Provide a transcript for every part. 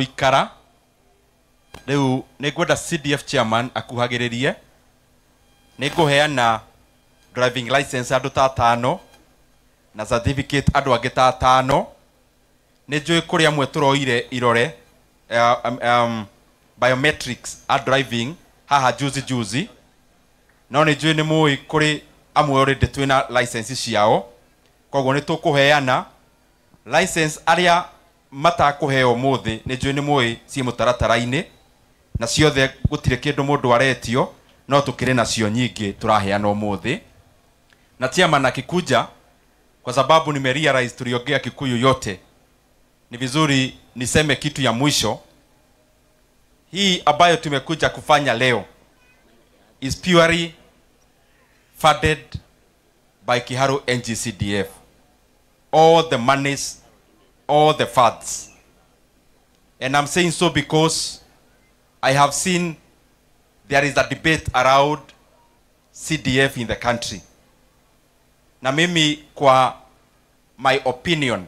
Gũikara rĩu nĩ ngwenda CDF chairman akuhagĩrĩrie. Nĩ ngũheana driving license andũ ta atano na certificate andũ angĩ ta atano. Nĩ njũĩ kũrĩ amwe tũroire irore biometrics a driving haha juzi juzi, no nĩ njũĩ nĩ mũĩ kũrĩ amwe already twĩna license ciao, koguo nĩ tũkũheana license. Arĩa matakũheo ũmũthĩ, nĩ njũĩ nĩ mũĩ ciĩ mũtaratara-inĩ na ciothe gũtirĩ kĩndũ mũndũ aretio, no tũkĩrĩ nacio nyingĩ tũraheana ũmũthĩ. Na chairman akikuja, kwa sababu nimerealize tuliongea Kikuyu yote, ni vizuri niseme kitu ya mwisho. Hii ambayo tumekuja kufanya leo is purely funded by Kiharu NGCDF. All the monies, all the funds. And I'm saying so because I have seen there is a debate around CDF in the country. Na mimi, kwa my opinion,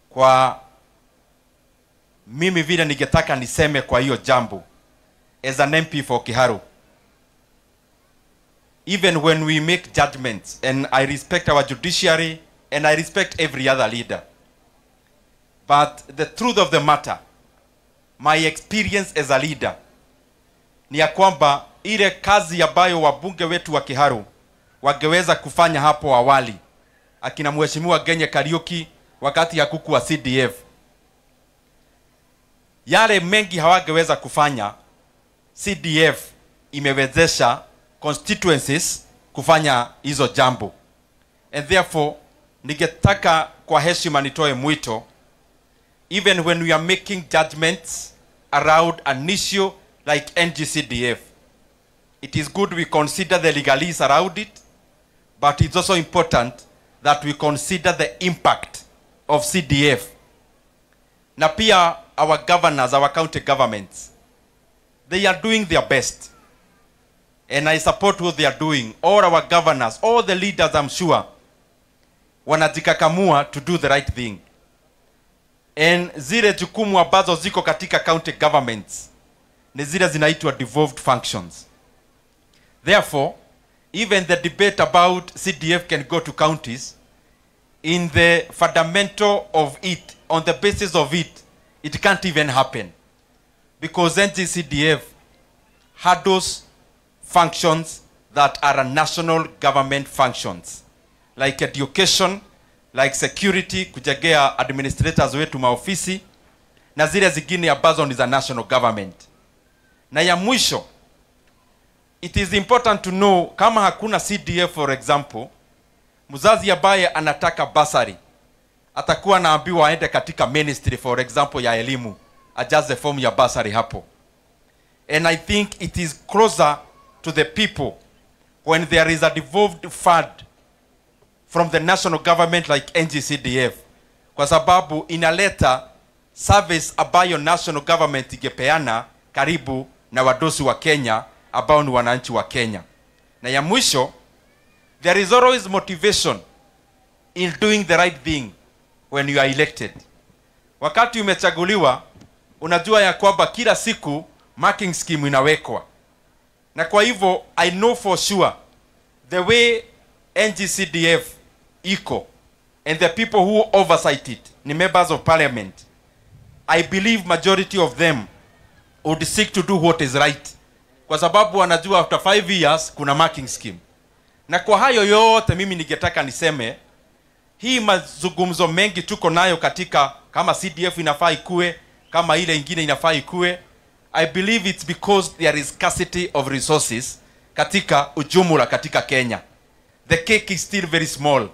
kwa mimi vile ningetaka niseme kwa hiyo jambo as an MP for Kiharu, even when we make judgments, and I respect our judiciary and I respect every other leader, but the truth of the matter, my experience as a leader ni ya kwamba ile kazi ambayo wabunge wetu wa Kiharu wangeweza kufanya hapo awali, akina Mheshimiwa Ngenye Kariuki wakati hakukuwa CDF, yale mengi hawangeweza kufanya, CDF imewezesha constituencies kufanya hizo jambo. And therefore ningetaka kwa heshima nitoe mwito, even when we are making judgments around an issue like NGCDF, it is good we consider the legalese around it, but it's also important that we consider the impact of CDF. Na pia our governors, our county governments, they are doing their best. And I support what they are doing. All our governors, all the leaders, I'm sure, wanajikakamua to do the right thing. And zile jukumu ambazo ziko katika county governments ni zile zinaitwa devolved functions. Therefore, even the debate about CDF can go to counties, in the fundamental of it, on the basis of it, it can't even happen. Because NGCDF handles functions that are national government functions, like education, like security, kujengea administrators wetu maofisi, na zile zingine ambazo ni za national government. Na ya mwisho, it is important to know kama hakuna CDF, for example, mzazi ambaye anataka bursary atakuwa anaambiwa aende katika ministry, for example, ya elimu, ajaze fomu ya bursary hapo. And I think it is closer to the people when there is a devolved fund from the national government like NGCDF, kwa sababu inaleta service ambayo national government ingepeana karibu na wadosi wa Kenya ambao ni wananchi wa Kenya. Na ya mwisho, there is always motivation in doing the right thing when you are elected. Wakati umechaguliwa, unajua ya kwamba kila siku marking scheme inawekwa. Na kwa hivyo, I know for sure, the way NGCDF iko and the people who oversight it, ni members of parliament, I believe majority of them would seek to do what is right. Kwa sababu wanajua after 5 years kuna marking scheme. Na kwa hayo yote, mimi ningetaka niseme hii mazungumzo mengi tuko nayo katika kama CDF inafaa ikue, kama ile ingine inafaa ikue, I believe it's because there is scarcity of resources katika ujumla katika Kenya. The cake is still very small.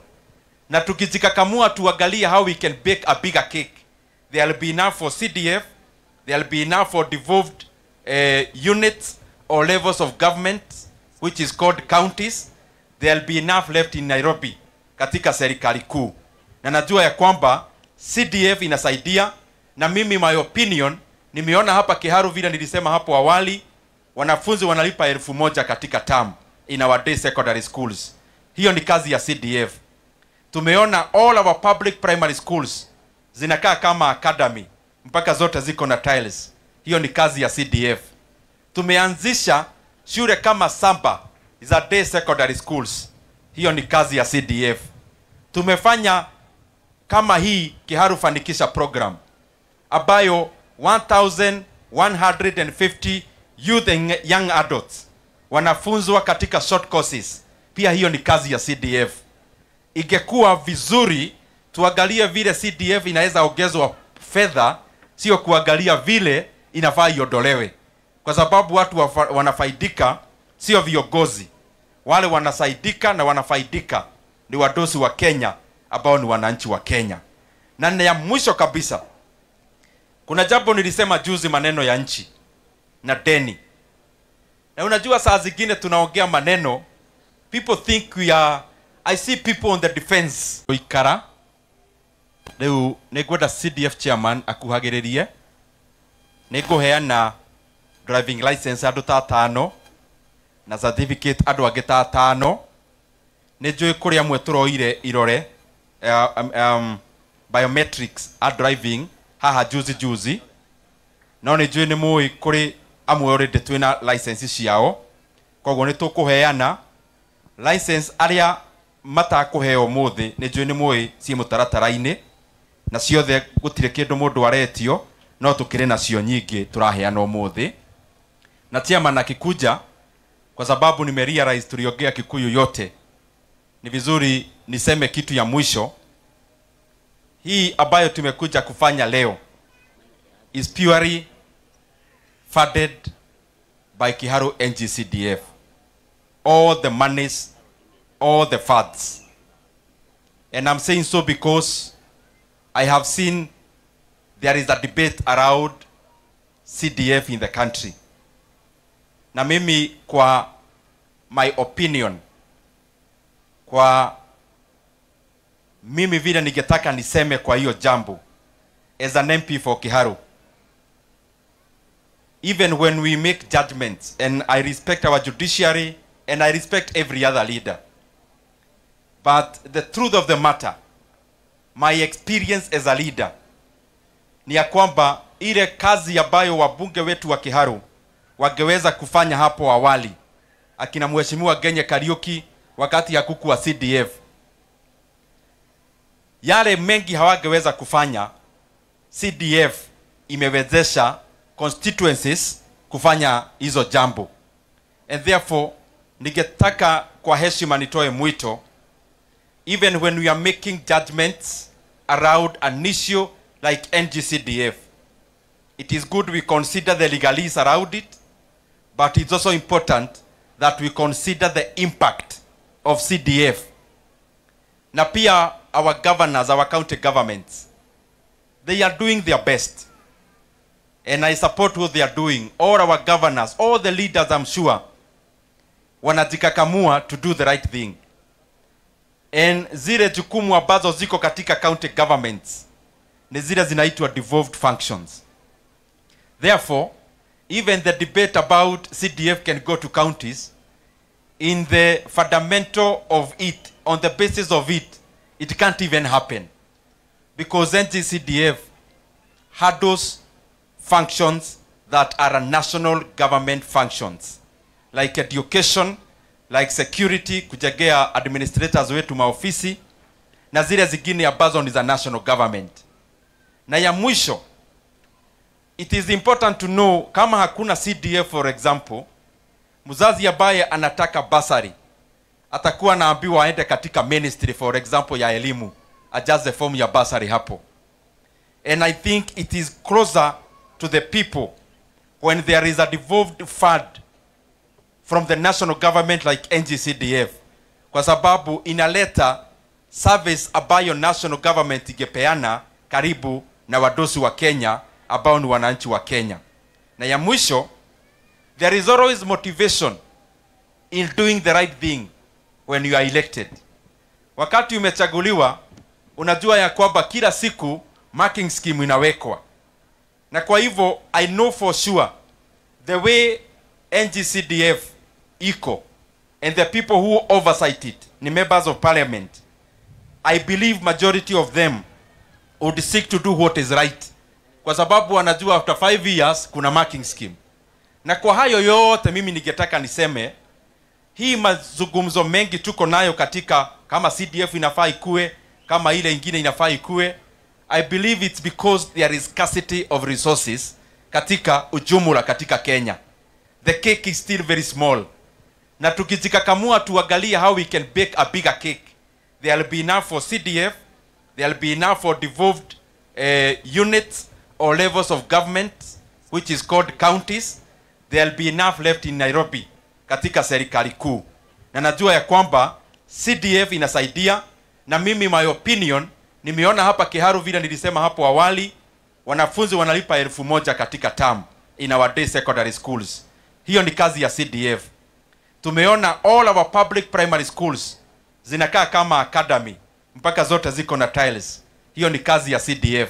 Na tukijikakamua tuangalie how we can bake a bigger cake, there will be enough for CDF, there will be enough for devolved units or levels of government, which is called counties. There will be enough left in Nairobi katika serikali kuu. Na najua ya kwamba CDF inasaidia, na mimi, my opinion, nimeona hapa Kiharu, vile nilisema hapo awali, wanafunzi wanalipa 1,000 katika term in our day secondary schools. Hiyo ni kazi ya CDF. Tumeona all our public primary schools zinakaa kama academy. mpaka zote ziko na tiles. Hiyo ni kazi ya CDF. Tumeanzisha shule kama 7 za day secondary schools. Hiyo ni kazi ya CDF. Tumefanya kama hii Kiharu Fanikisha program ambayo 1150 youth and young adults wanafunzwa katika short courses. Pia hiyo ni kazi ya CDF. Ingekuwa vizuri tuangalie vile CDF inaweza ongezwa fedha, sio kuangalia vile inafaa iondolewe. Kwa sababu watu wanafaidika sio viongozi. Wale wanasaidika na wanafaidika ni wadosi wa Kenya ambao ni wananchi wa Kenya. Na ya mwisho kabisa, kuna jambo nilisema juzi, maneno ya nchi na deni. Na unajua saa zingine tunaongea maneno, people think we are, I see people on the defense. Ikara rĩu nĩngwenda CDF chairman akuhagĩrĩrie, nĩngũheana driving license andũ ta 5 na certificate andũ angĩ ta 5. Nĩnjũĩ kũrĩ amwe tũroire irore biometrics a driving haha juzi juzi, no nĩnjũĩ nĩ mũĩ kũrĩ amwe already twĩna license ciao, koguo nĩ tũkũheana license arĩa matakũheo ũmũthĩ nĩnjũĩ nĩ mũĩ ciĩ mũtaratara-inĩ, na ciothe gũtirĩ kĩndũ mũndũ aretio, no tũkĩrĩ nacio nyingĩ tũraheana ũmũthĩ. Na chairman akikuja, kwa sababu nimerealize tuliongea Kikuyu yote, ni vizuri niseme kitu ya mwisho. Hii ambayo tumekuja kufanya leo is purely funded by Kiharu NGCDF. All the monies, all the funds. And I'm saying so because I have seen there is a debate around CDF in the country. Na mimi kwa my opinion, kwa mimi vile ningetaka niseme kwa hiyo jambo as an MP for Kiharu, even when we make judgments, and I respect our judiciary and I respect every other leader, but the truth of the matter, my experience as a leader ni ya kwamba ile kazi ambayo wabunge wetu wa Kiharu wangeweza kufanya hapo awali, akina Mheshimiwa Genye Kariuki wakati hakukuwa CDF, yale mengi hawangeweza kufanya, CDF imewezesha constituencies kufanya hizo jambo. And therefore ningetaka kwa heshima nitoe mwito, even when we are making judgments around an issue like NGCDF, it is good we consider the legalese around it, but it's also important that we consider the impact of CDF. Na pia our governors, our county governments, they are doing their best. And I support what they are doing. All our governors, all the leaders, I'm sure, wanajikakamua to do the right thing. And zile jukumu ambazo ziko katika county governments ni zile zinaitwa devolved functions. Therefore, even the debate about CDF can go to counties, in the fundamental of it, on the basis of it, it can't even happen. Because NGCDF handles functions that are national government functions, like education, like security, kujengea administrators wetu maofisi, na zile zingine ambazo ni za national government. Na ya mwisho, it is important to know, kama hakuna CDF for example, mzazi ambaye anataka basari atakuwa anaambiwa aende katika ministry for example ya elimu, ajaze form ya basari hapo. And I think it is closer to the people when there is a devolved fund from the national government like NGCDF, kwa sababu inaleta service ambayo national government ingepeana karibu na wadosi wa Kenya ambao ni wananchi wa Kenya. Na ya mwisho, there is always motivation in doing the right thing when you are elected. Wakati umechaguliwa, unajua ya kwamba kila siku marking scheme inawekwa. Na kwa hivyo, I know for sure the way NGCDF iko and the people who oversight it, ni members of parliament, I believe majority of them would seek to do what is right. Kwa sababu wanajua after 5 years kuna marking scheme. Na kwa hayo yote mimi ningetaka niseme, hii mazungumzo mengi tuko nayo katika kama CDF inafaa ikue, kama ile ingine inafaa ikue, I believe it's because there is scarcity of resources katika ujumla katika Kenya. The cake is still very small. Na tukijikakamua tuangalie how we can bake a bigger cake, there will be enough for CDF, there will be enough for devolved units or levels of government, which is called counties. There will be enough left in Nairobi katika serikali kuu. Na najua ya kwamba CDF inasaidia, na mimi my opinion, nimeona hapa Kiharu vile nilisema hapo awali, wanafunzi wanalipa 1,000 katika term in our day secondary schools. Hiyo ni kazi ya CDF. Tumeona all our public primary schools zinakaa kama academy, mpaka zote ziko na tiles. Hiyo ni kazi ya CDF.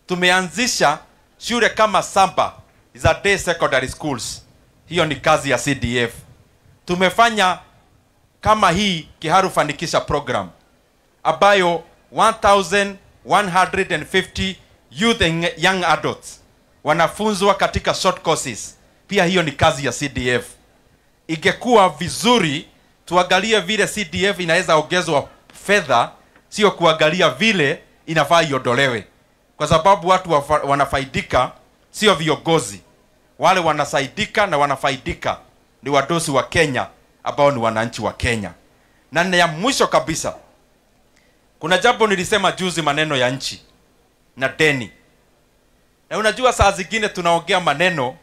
Tumeanzisha shule kama 7 za day secondary schools. Hiyo ni kazi ya CDF. Tumefanya kama hii Kiharu Fanikisha program ambayo 1150 youth and young adults wanafunzwa katika short courses. Pia hiyo ni kazi ya CDF. Ingekuwa vizuri tuangalie vile CDF inaweza ongezwa fedha, sio kuangalia vile inafaa iondolewe. Kwa sababu watu wanafaidika sio viongozi. Wale wanasaidika na wanafaidika ni wadosi wa Kenya ambao ni wananchi wa Kenya. Na ya mwisho kabisa, kuna jambo nilisema juzi, maneno ya nchi na deni. Na unajua saa zingine tunaongea maneno,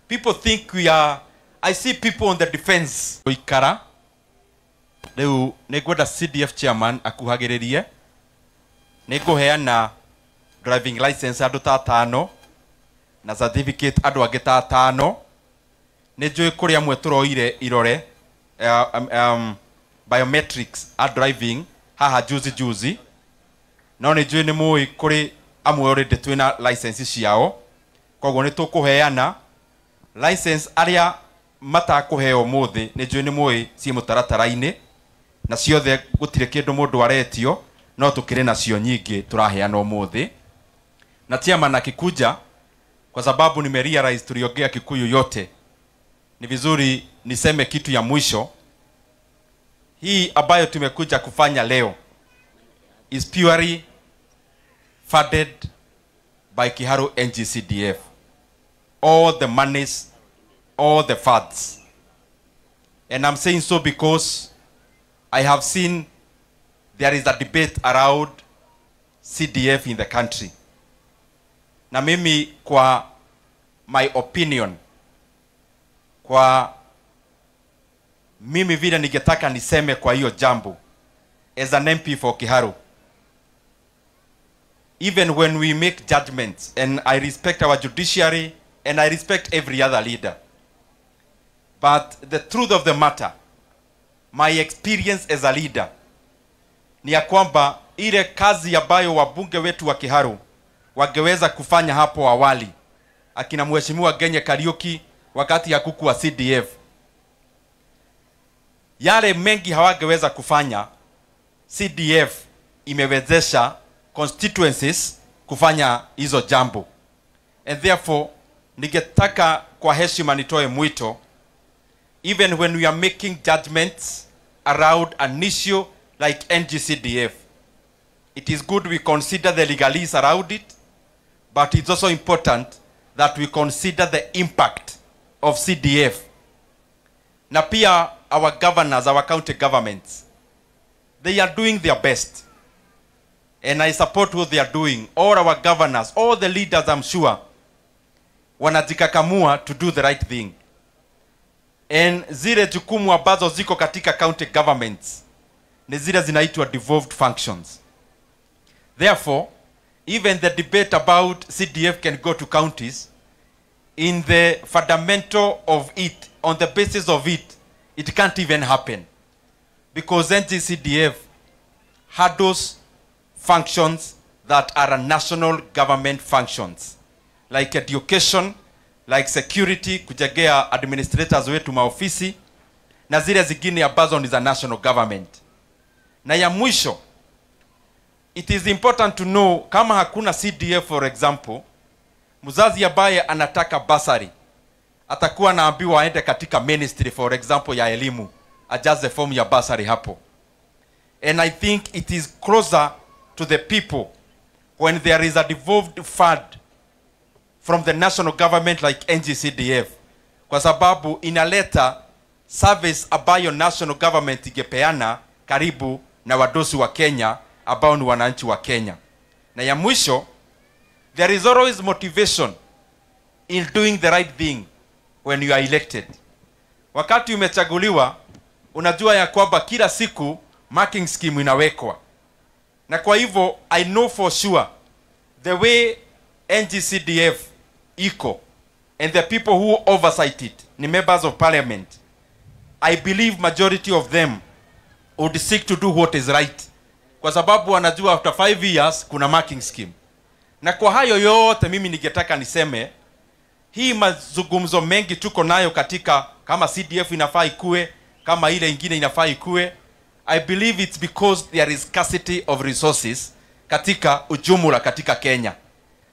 people think we are, I see people on the defense. Ikara rĩu nĩngwenda CDF chairman akuhagĩrĩrie, nĩngũheana driving license andũ ta 5 na certificate andũ angĩ ta 5. Nĩnjũĩ kũrĩ amwe tũroire irore biometrics a driving haha juzi juzi, no nĩnjũĩ nĩ mũĩ kũrĩ amwe already twĩna license ciao, koguo nĩ tũkũheana license arĩa matakũheo ũmũthĩ, nĩnjũĩ nĩ mũĩ ciĩ mũtaratara-inĩ na ciothe gũtirĩ kĩndũ mũndũ aretio, no tũkĩrĩ nacio nyingĩ tũraheana ũmũthĩ. Na chairman akikuja, kwa sababu nimerealize tuliongea Kikuyu yote, ni vizuri niseme kitu ya mwisho. Hii ambayo tumekuja kufanya leo is purely funded by Kiharu NGCDF. All the monies, all the funds. And I'm saying so because I have seen there is a debate around CDF in the country. Na mimi kwa my opinion, kwa mimi vile ningetaka niseme kwa hiyo jambo as an MP for Kiharu, even when we make judgments, and I respect our judiciary and I respect every other leader, but the truth of the matter, my experience as a leader, ni ya kwamba ile kazi ambayo wabunge wetu wa Kiharu wangeweza kufanya hapo awali, akina Mheshimiwa Genye Kariuki wakati hakukuwa CDF, yale mengi hawangeweza kufanya, CDF imewezesha constituencies kufanya hizo jambo. And therefore ningetaka kwa heshima nitoe mwito, even when we are making judgments around an issue like NGCDF, it is good we consider the legalese around it, but it's also important that we consider the impact of CDF. Na pia our governors, our county governments, they are doing their best. And I support what they are doing. All our governors, all the leaders, I'm sure, wanajikakamua to do the right thing. And zile jukumu ambazo ziko katika county governments ni zile zinaitwa devolved functions. Therefore, even the debate about CDF can go to counties, in the fundamental of it, on the basis of it, it can't even happen. Because NGCDF handles functions that are national government functions, like education, like security, kujengea administrators wetu maofisi, na zile zingine ambazo ni za national government. Na ya mwisho, it is important to know, kama hakuna CDF for example, Mzazi ambaye anataka basari atakuwa anaambiwa aende katika ministry, for example, ya elimu, ajaze fomu ya basari hapo. And I think it is closer to the people when there is a devolved fund from the national government like NGCDF, kwa sababu inaleta service ambayo national government ingepeana karibu na wadosi wa Kenya ambao ni wananchi wa Kenya. Na ya mwisho, there is always motivation in doing the right thing when you are elected. Wakati umechaguliwa, unajua ya kwamba kila siku marking scheme inawekwa. Na kwa hivyo, I know for sure the way NGCDF iko and the people who oversight it ni members of parliament, I believe majority of them would seek to do what is right, kwa sababu wanajua after 5 years kuna marking scheme. Na kwa hayo yote mimi ningetaka niseme, hii mazungumzo mengi tuko nayo katika kama CDF inafaa ikue, kama ile ingine inafaa ikue, I believe it's because there is scarcity of resources katika ujumla katika Kenya.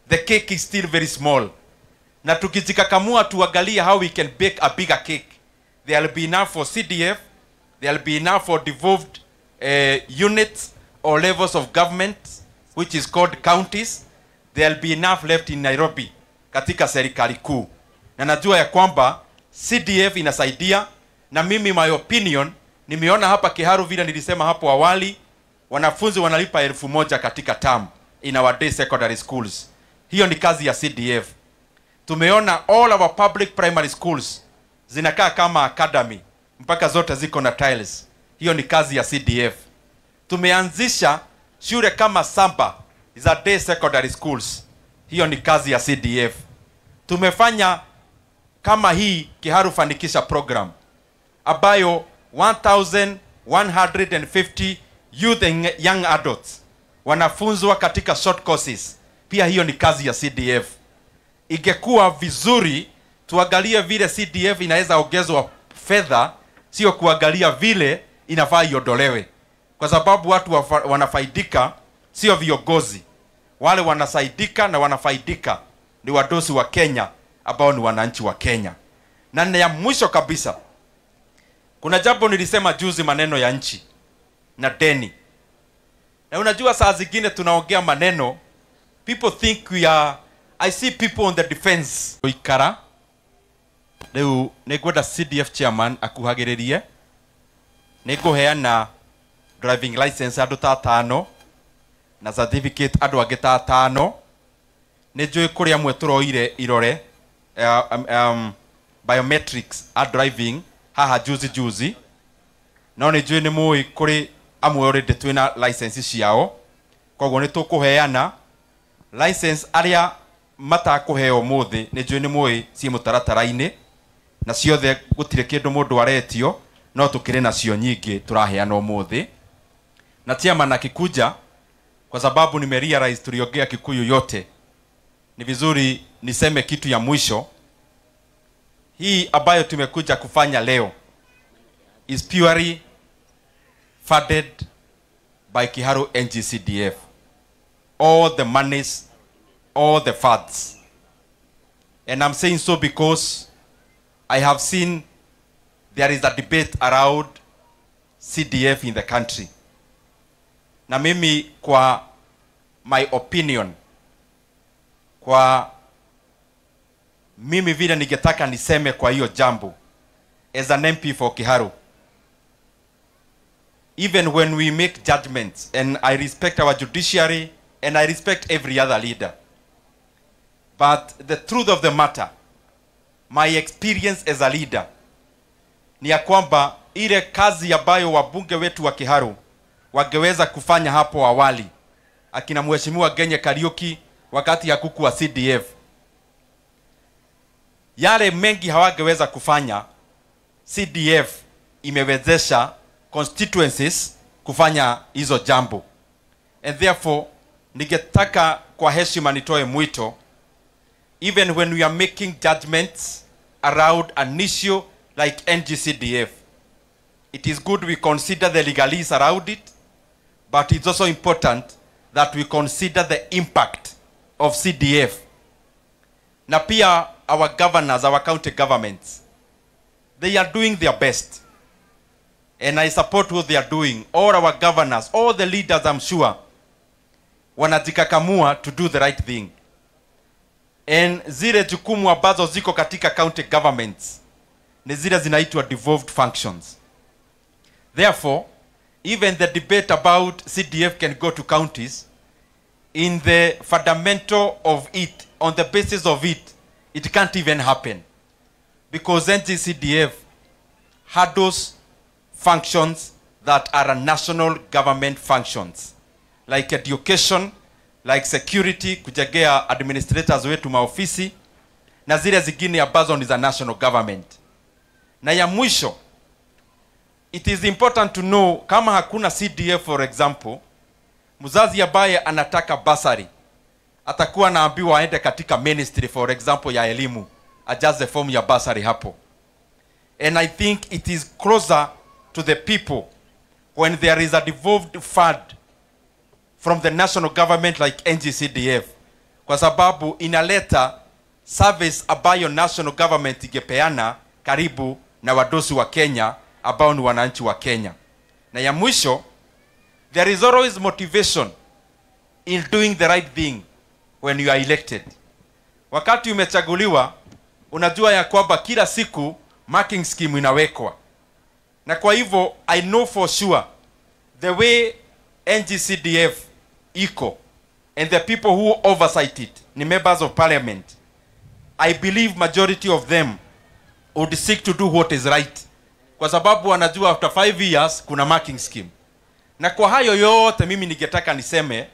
The cake is still very small. Na tukijikakamua tuangalie how we can bake a bigger cake, there will be enough for CDF, there will be enough for devolved units or levels of government, which is called counties. There will be enough left in Nairobi katika serikali kuu. Na najua ya kwamba CDF inasaidia, na mimi my opinion, nimeona hapa Kiharu vile nilisema hapo awali, wanafunzi wanalipa 1,000 katika term in our day secondary schools. Hiyo ni kazi ya CDF. Tumeona all our public primary schools zinakaa kama academy, mpaka zote ziko na tiles. Hiyo ni kazi ya CDF. Tumeanzisha shule kama 7 za day secondary schools. Hiyo ni kazi ya CDF. Tumefanya kama hii Kiharu Fanikisha program ambayo 1150 youth and young adults wanafunzwa katika short courses. Pia hiyo ni kazi ya CDF. Ingekuwa vizuri tuangalie vile CDF inaweza ongezwa fedha, sio kuangalia vile inafaa iondolewe. Kwa sababu watu wanafaidika sio viongozi. Wale wanasaidika na wanafaidika ni wadosi wa Kenya ambao ni wananchi wa Kenya. Na ya mwisho kabisa, kuna jambo nilisema juzi, maneno ya nchi na deni. Na unajua saa zingine tunaongea maneno, people think we are, I see people on the defense. Ikara rĩu nĩngwenda CDF chairman akuhagĩrĩrie, nĩngũheana driving license andũ ta 5 na certificate andũ angĩ ta 5. Nĩnjũĩ kũrĩ amwe tũroire irore biometrics a driving haha juzi juzi, no nĩnjũĩ nĩ mũĩ kũrĩ amwe already twĩna license ciao, koguo nĩ tũkũheana license arĩa matakũheo ũmũthĩ nĩnjũĩ nĩ mũĩ ciĩ mũtaratara-inĩ, na ciothe gũtirĩ kĩndũ mũndũ aretio, no tũkĩrĩ nacio nyingĩ tũraheana ũmũthĩ. Na chairman akikuja, kwa sababu nimerealize tuliongea Kikuyu yote, ni vizuri niseme kitu ya mwisho. Hii ambayo tumekuja kufanya leo is purely funded by Kiharu NGCDF. All the monies, all the funds. And I'm saying so because I have seen there is a debate around CDF in the country. Na mimi kwa my opinion, kwa mimi vile ningetaka niseme kwa hiyo jambo as an MP for Kiharu, even when we make judgments, and I respect our judiciary and I respect every other leader, but the truth of the matter, my experience as a leader, ni ya kwamba ile kazi ambayo wabunge wetu wa Kiharu wangeweza kufanya hapo awali, akina Mheshimiwa Genye Kariuki wakati hakukuwa CDF, yale mengi hawangeweza kufanya, CDF imewezesha constituencies kufanya hizo jambo. And therefore, ningetaka kwa heshima nitoe mwito, even when we are making judgments around an issue like NGCDF, it is good we consider the legalese around it, but it's also important that we consider the impact of CDF. Na pia our governors, our county governments, they are doing their best. And I support what they are doing. All our governors, all the leaders, I'm sure, wanajikakamua to do the right thing. And zile jukumu ambazo ziko katika county governments ni zile zinaitwa devolved functions. Therefore, even the debate about CDF can go to counties, in the fundamental of it, on the basis of it, it can't even happen. Because NGCDF handles functions that are national government functions, like education, like security, kujengea administrators wetu maofisi, na zile zingine ambazo ni za national government. Na ya mwisho, it is important to know, kama hakuna CDF, for example, mzazi ambaye anataka bursary atakuwa anaambiwa aende katika ministry, for example, ya elimu, ajaze form ya bursary hapo. And I think it is closer to the people when there is a devolved fund from the national government like NGCDF, kwa sababu inaleta service ambayo national government ingepeana karibu na wadosi wa Kenya ambao ni wananchi wa Kenya. Na ya mwisho, there is always motivation in doing the right thing when you are elected. Wakati umechaguliwa, unajua ya kwamba kila siku marking scheme inawekwa. Na kwa hivyo, I know for sure the way NGCDF iko and the people who oversight it ni members of parliament. I believe majority of them would seek to do what is right, kwa sababu wanajua after 5 years kuna marking scheme. Na kwa hayo yote, mimi ningetaka niseme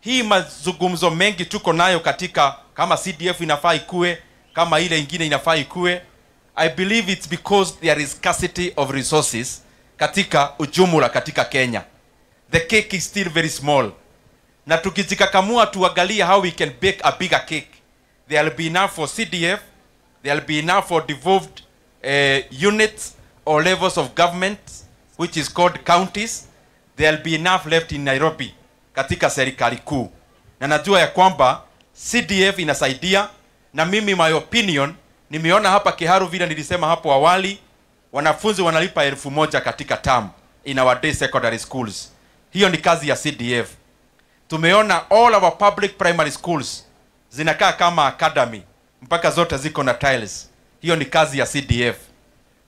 hii mazungumzo mengi tuko nayo katika kama CDF inafaa ikue, kama ile ingine inafaa ikue, I believe it's because there is scarcity of resources katika ujumla katika Kenya. The cake is still very small. Na tukijikakamua tuangalie how we can bake a bigger cake, there will be enough for CDF, there will be enough for devolved units or levels of government, which is called counties. There will be enough left in Nairobi katika serikali kuu. Na najua ya kwamba CDF inasaidia, na mimi, my opinion, nimeona hapa Kiharu, vile nilisema hapo awali, wanafunzi wanalipa 1,000 katika term in our day secondary schools. Hiyo ni kazi ya CDF. Tumeona all our public primary schools zinakaa kama academy, mpaka zote ziko na tiles. Hiyo ni kazi ya CDF.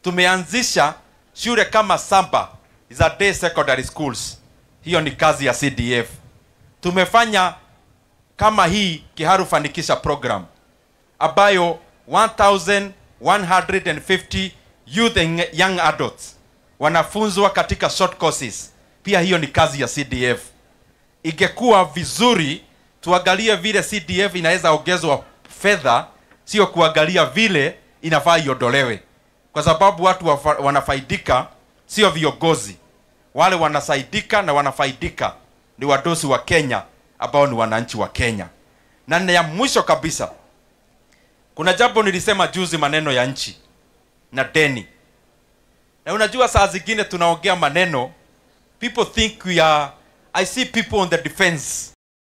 Tumeanzisha shule kama saba za day secondary schools. Hiyo ni kazi ya CDF. Tumefanya kama hii Kiharu Fanikisha program ambayo 1150 youth and young adults wanafunzwa katika short courses. Pia hiyo ni kazi ya CDF. Ingekuwa vizuri tuangalie vile CDF inaweza ongezwa fedha, sio kuangalia vile inafaa iondolewe, kwa sababu watu wanafaidika sio viongozi. Wale wanasaidika na wanafaidika ni wadosi wa Kenya ambao ni wananchi wa Kenya. Na ya mwisho kabisa, kuna jambo nilisema juzi, maneno ya nchi na deni. Na unajua saa zingine tunaongea maneno, people think we are, I see people on the defense.